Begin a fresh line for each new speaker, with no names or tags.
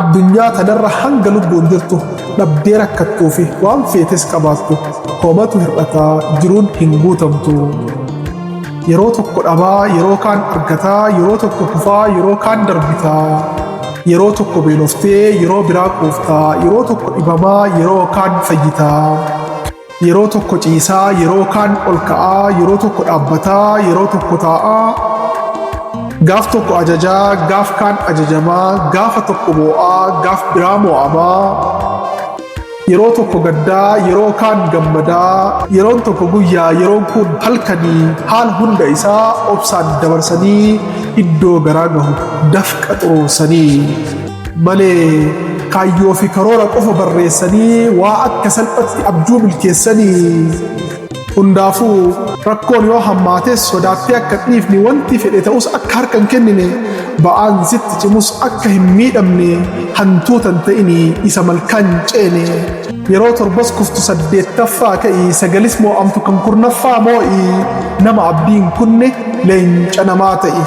Addunyaa tanarra hanga lubbuun jirtu dhabdee rakkattuu fi waan feetes qabaattu homatu hir'ataa jiruun hin guutamtu. Yeroo tokko dhabaa yeroo kaan argataa, yeroo tokko kufaa yeroo kaan darbitaa, yeroo tokko beeloftee yeroo biraa quuftaa, yeroo tokko dhibamaa yeroo kaan fayyitaa, yeroo tokko ciisaa yeroo kaan ol ka'aa, yeroo tokko dhaabbataa yeroo tokko taa'aa, gaaf tokko ajajaa gaaf kaan ajajamaa, gaafa tokko boo'aa gaaf biraa moo'amaa, yeroo tokko gaddaa yeroo kaan gammadaa, yeroon tokko guyyaa yeroon kun halkanii, haala hunda isaa obsaan dabarsanii iddoo garaa gahu dafqa xuruursanii malee kaayyoo fi karoora qofa barreessanii waa akka salphatti abjuu milkeessanii. Hundaafuu rakkoon yoo hammaates sodaattee akka dhiifne, wanti fedhe ta'us akka harka hin kennine, ba'aan sitti cimus akka hin miidhamne, hantuutan ta'ini isa malkaan ceene. Yeroo torbas kuftu saddeettaffaa ka'i, sagalis moo'amtu kan kurnaffaa moo'i, nama abdiin kunne leenca namaa ta'i.